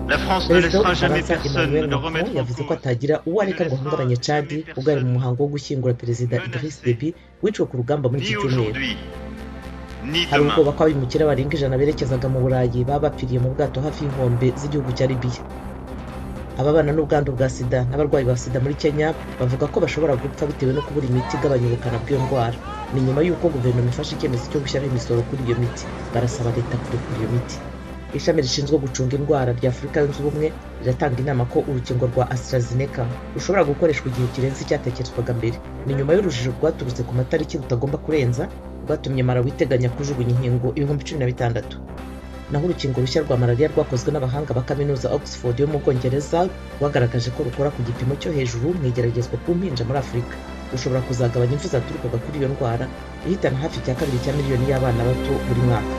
La France ne Perezida laissera jamais w'Ubufaransa personne Emmanuel le Macron remettre en yavuze ko cause, atagira uwo ne areka ngo laissera ahungabanye jamais Chadi ubwo ari mu personne muhango wo gushyingura Perezida Idriss menacer, Deby wiciwe ku rugamba muri iki ni cyumweru. aujourd'hui, ni Hari demain. ubwoba ko abimukira barenga 100 berekezaga mu Burayi baba bapfiriye mu bwato hafi y'inkombe z'igihugu cya Libiya. Ababana n'ubwandu bwa sida n'abarwayi ba sida muri Kenya bavuga ko bashobora gupfa bitewe no kubura imiti igabanya ubukana bw'iyo ndwara. Ni nyuma y'uko guverinoma ifashe icyemezo cyo gushyiraho imisoro kuri iyo miti. Barasaba leta kurekura iyo miti. Ishami rishinzwe gucunga indwara rya Afurika Yunze Ubumwe riratanga inama ko urukingo rwa AstraZeneca rushobora gukoreshwa igihe kirenze icyatekerezwaga mbere. Ni nyuma y'urujijo rwaturutse ku matariki rutagomba kurenza rwatumye Malawi iteganya kujugunya inkingo 16,000. Naho urukingo rushya rwa malariya rwakozwe n'abahanga ba kaminuza Oxford yo mu Bwongereza rwagaragaje ko rukora ku gipimo cyo hejuru mu igeragezwa ku mpinja muri Afurika. Rushobora kuzagabanya impfu zaturukaga kuri iyo ndwara ihitana hafi icya kabiri cya miliyoni y'abana bato buri mwaka.